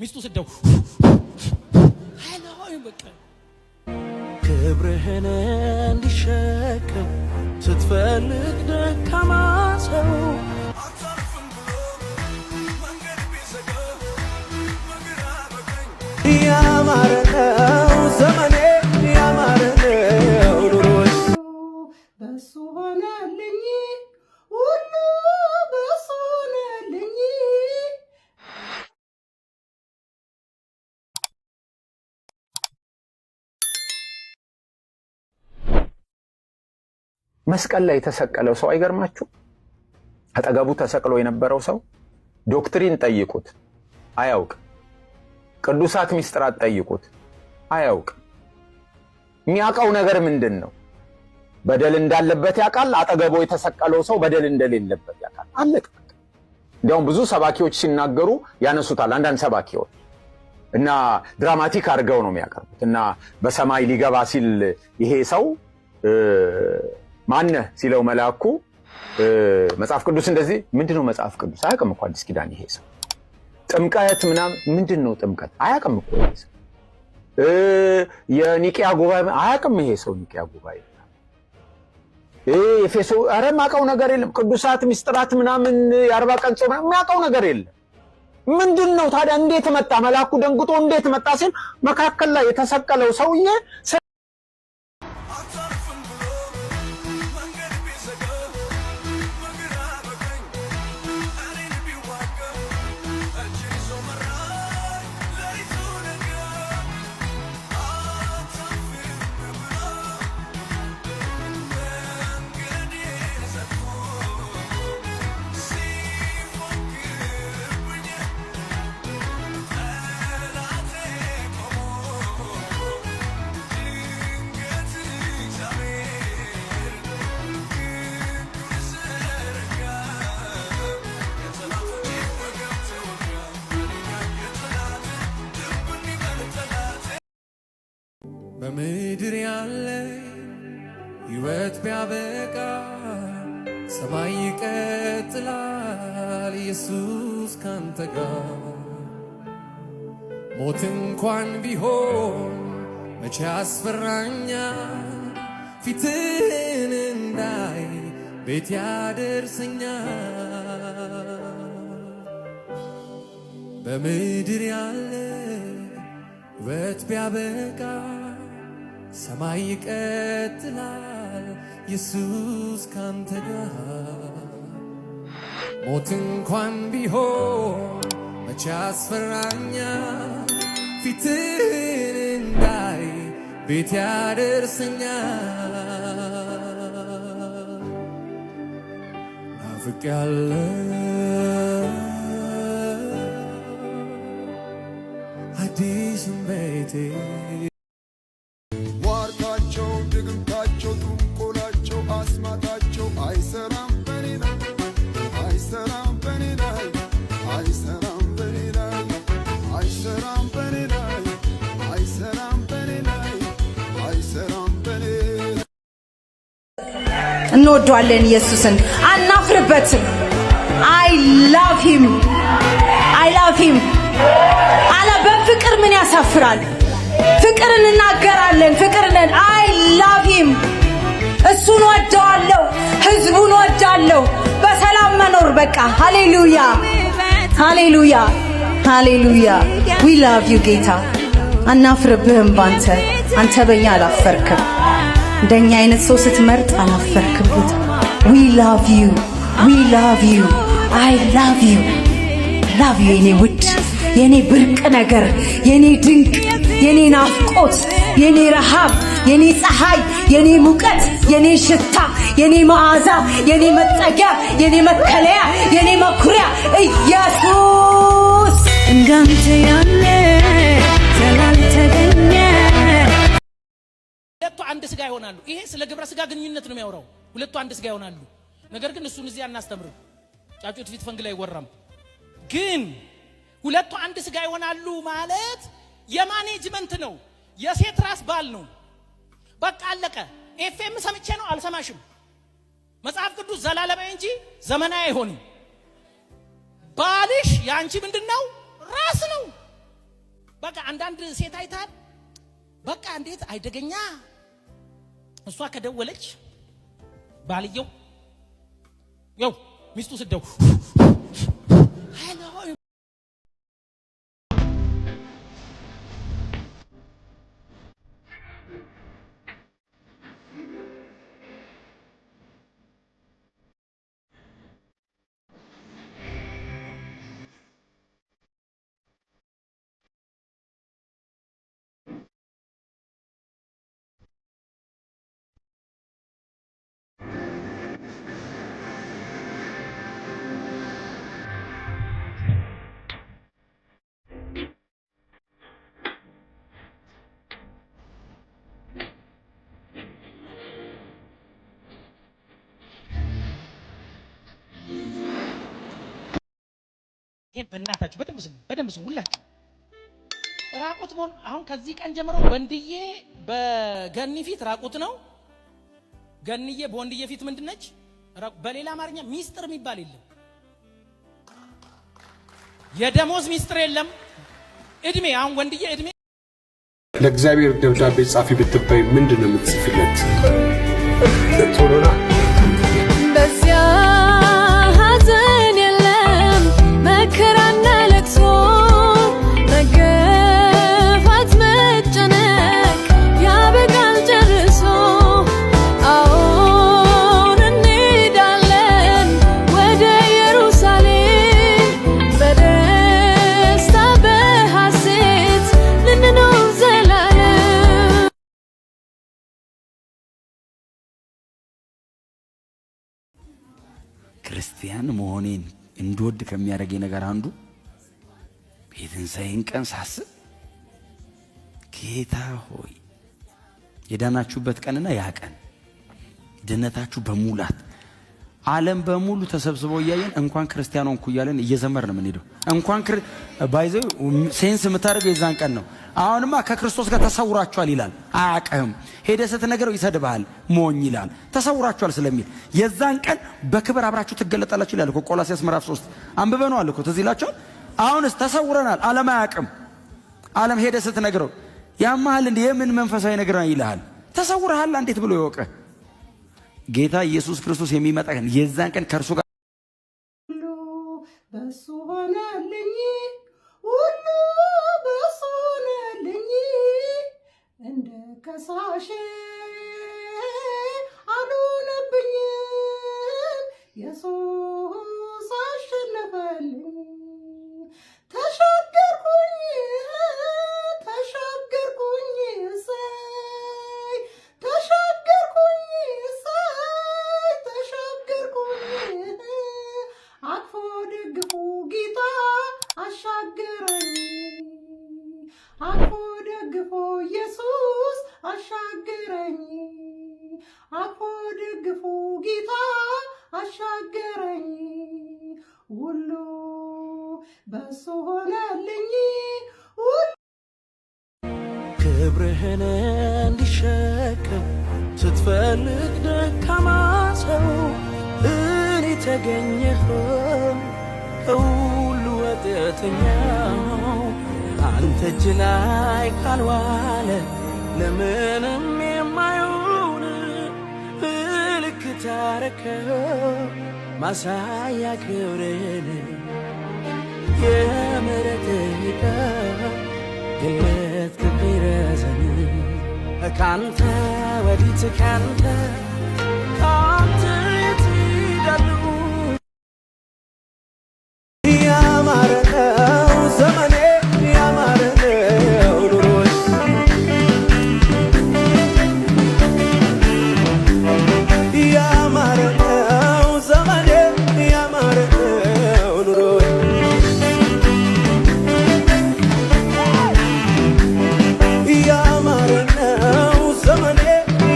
ሚስቱ ስደው hello በቃ። ክብርህን እንዲሸከም ስትፈልግ ደካማ ሰው። አታርፍም ብሎ መንገድ ቢዘጋ በግራ በቀኝ። ያማረ ነው ዘመኔ፣ ያማረ ነው ኑሮዬ። በሱ ሆነልኝ፣ ሁሉ በሱ ሆነልኝ። መስቀል ላይ የተሰቀለው ሰው አይገርማችሁ? አጠገቡ ተሰቅሎ የነበረው ሰው doctrine ጠይቁት አያውቅ። ቅዱሳት ሚስጥራት ጠይቁት አያውቅ። የሚያውቀው ነገር ምንድን ነው? በደል እንዳለበት ያውቃል። አጠገቡ የተሰቀለው ሰው በደል እንደሌለበት ያውቃል። አለቀ። እንዲያውም ብዙ ሰባኪዎች ሲናገሩ ያነሱታል። አንዳንድ ሰባኪዎች እና dramatic አድርገው ነው የሚያቀርቡት። እና በሰማይ ሊገባ ሲል ይሄ ሰው ማነህ ሲለው መልአኩ መጽሐፍ ቅዱስ እንደዚህ ምንድን ነው፣ መጽሐፍ ቅዱስ አያውቅም እኮ አዲስ ኪዳን ይሄ ሰው። ጥምቀት ምናምን ምንድን ነው ጥምቀት አያውቅም እኮ ይሄ ሰው። የኒቅያ ጉባኤ አያውቅም ይሄ ሰው፣ ኒቅያ ጉባኤ፣ ኤፌሶ፣ ኧረ የማውቀው ነገር የለም። ቅዱሳት ሚስጥራት ምናምን፣ የ40 ቀን ጾም የሚያውቀው ነገር የለም። ምንድን ነው ታዲያ? እንዴት መጣ? መልአኩ ደንግጦ እንዴት መጣ ሲል መካከል ላይ የተሰቀለው ሰውዬ አታርፍም ብሎ መንገድ ቢዘጋ በግራ በቀኝ እኔን ቢዋጋ እጄን ይዞ መራኝ ሌሊቱ ነጋ። አታፍርም ብሎ መንገዴን ዘግቶ ሲፎክርብኝ ጠላቴ ቆሞ ድንገት እግዚአብሔር ክንዱን ዘረጋ፣ የጠላቶቼ ወገብ ተወጋ፣ እኔን ያየ ጠላቴ ድብን ይበል ጠላቴ። በምድር ያለ ሕይወት ቢያበቃ ሰማይ ይቀጥላል ኢየሱስ ካንተ ጋር። ሞት እንኳን ቢሆን መቼ ያስፈራኛል? ፊትህን እንዳይ ቤት ያደርሰኛል። በምድር ያለ ሕይወት ቢያበቃ ሰማይ ይቀጥላል ኢየሱስ ካንተ ጋር። ሞት እንኳን ቢሆን መቼ ያስፈራኛል? ፊትህን እንዳይ ቤት ያደርሰኛል። ናፍቄያለሁ አዲሱን ቤቴ። ሟርታቸው፣ ድግምታቸው፣ ጥንቆላቸው፣ አስማታቸው አይሰራም በኔ ላይ፣ አይሰራም በኔ ላይ፣ አይሰራም በኔ ላይ፣ አይሰራም በኔ ላይ፣ አይሰራም በኔ ላይ፣ አይሰራም በኔ እንወደዋለን ኢየሱስን፣ አናፍርበትም። I love him, I love him። አለ በፍቅር ምን ያሳፍራል? ፍቅር እንናገራለን። ፍቅር ነን። I love him። እሱን ወደዋለሁ፣ ህዝቡን ወዳለሁ። በሰላም መኖር በቃ። ሃሌሉያ፣ ሃሌሉያ፣ ሃሌሉያ። We love you ጌታ፣ አናፍርብህም ባንተ። አንተ በእኛ አላፈርክም። እንደኛ አይነት ሰው ስትመርጥ አላፈርክም ጌታ። We love you, we love you, I love you, love you። የኔ ውድ፣ የኔ ብርቅ ነገር፣ የኔ ድንቅ፣ የኔ ናፍቆት፣ የኔ ረሃብ፣ የኔ ፀሐይ፣ የኔ ሙቀት፣ የኔ ሽታ፣ የኔ መዓዛ፣ የኔ መጠጊያ፣ የኔ መከለያ፣ የኔ መኩሪያ ኢየሱስ። እንዳንተ ያለ ስላልተገኘ። ሁለቱ አንድ ስጋ ይሆናሉ። ይሄ ስለ ግብረ ስጋ ግንኙነት ነው የሚያወራው። ሁለቱ አንድ ስጋ ይሆናሉ። ነገር ግን እሱን እዚህ አናስተምርም። ጫጩት ፊት ፈንግል አይወራም። ግን ሁለቱ አንድ ስጋ ይሆናሉ ማለት የ management ነው። የሴት ራስ ባል ነው። በቃ አለቀ። ኤፍኤም ሰምቼ ነው አልሰማሽም። መጽሐፍ ቅዱስ ዘላለማዊ እንጂ ዘመናዊ አይሆንም። ባልሽ የአንቺ ምንድን ነው? ራስ ነው። በቃ አንዳንድ ሴት አይታል፣ በቃ እንዴት አይደገኛ። እሷ ከደወለች ባልየው ያው ሚስቱ ስትደውል hello። ይሄን በእናታችሁ በደንብ ስሙ፣ በደንብ ስሙ ሁላችሁ። ራቁት መሆን አሁን ከዚህ ቀን ጀምሮ ወንድዬ በገኒ ፊት ራቁት ነው። ገንዬ በወንድዬ ፊት ምንድነች? በሌላ አማርኛ ሚስጥር የሚባል የለም። የደሞዝ ሚስጥር የለም። እድሜ አሁን ወንድዬ እድሜ ለእግዚአብሔር ደብዳቤ ጻፊ ብትባይ ምንድን ነው የምትጽፊለት? ቶሎና። በዚያ ሐዘን የለም፣ መከራና ለቅሶ፣ መገፋት መጨነቅ ያበቃል ጨርሶ። አዎን እንሄዳለን ወደ ኢየሩሳሌም፣ በደስታ በሐሴት ልንኖር ዘላለም። ክርስቲያን መሆኔን እንድወድ ከሚያደርገኝ ነገር አንዱ የትንሣኤን ቀን ሳስብ ጌታ ሆይ፣ የዳናችሁበት ቀንና ያ ቀን ድነታችሁ በሙላት ዓለም በሙሉ ተሰብስበው እያየን እንኳን ክርስቲያን ሆንኩ እያለን እየዘመርን ነው የምንሄደው። እንኳን by the way sense የምታደርገው የዛን ቀን ነው። አሁንማ ከክርስቶስ ጋር ተሰውራችኋል ይላል። አያውቅህም። ሄደህ ስትነግረው ይሰድብሃል፣ ሞኝ ይላል። ተሰውራችኋል ስለሚል የዛን ቀን በክብር አብራችሁ ትገለጣላችሁ ይላል እኮ። ቆላስይስ ምዕራፍ 3 አንብበነዋል እኮ፣ ትዝ ይላችኋል። አሁንስ ተሰውረናል፣ ዓለም አያውቅም። ዓለም ሄደህ ስትነግረው ያማሃል እንዴ፣ የምን መንፈሳዊ ነገር ነው ይልሃል። ተሰውረሃል፣ እንዴት ብሎ ይወቅህ? ጌታ ኢየሱስ ክርስቶስ የሚመጣ ቀን የዛን ቀን ከእርሱ ጋር ሁሉ በሱ ሆነልኝ፣ ሁሉ በሱ ሆነልኝ፣ እንደ ከሳሼ አልሆነብኝም፣ ኢየሱስ አሸነፈልኝ። ተሻገርኩኝ፣ ተሻገርኩኝ እሰይ፣ ተሻገርኩኝ እሰይ፣ ተሻገርኩኝ፣ አቅፎ ደግፎ ጌታ አሻገረኝ፣ አቅፎ ደግፎ ኢየሱስ አሻገረኝ፣ አቅፎ ደግፎ ጌታ አሻገረኝ፣ ሁሉ በሱ ሆነልኝ ሁሉ። ክብርህን እንዲሸከም ስትፈልግ ደካማ ሰው እኔ ተገኘሁ፣ ከሁሉ ኃጢአተኛው አንተ እጅ ላይ ካልዋለ ለምንም የማይሆን ምልክት አረከው ማሳያ ክብርህን። የምሕረትህ ገለጥክብኝ ረዘን፣ ካንተ ወዴት፣ ካንተ ካንተ የት እሄዳለሁ? ያማረ ነው ዘመኔ፣ ያማረ ነው ኑሮዬ፣ ያማረ ነው ዘመኔ፣ ያማረ ነው ኑሮዬ፣ ያማረ ነው ዘመኔ፣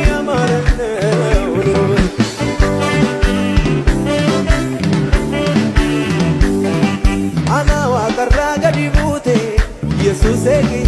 ያማረ ነው ኑሮዬ። Ana waaqarraa gadi buute Yesuusee.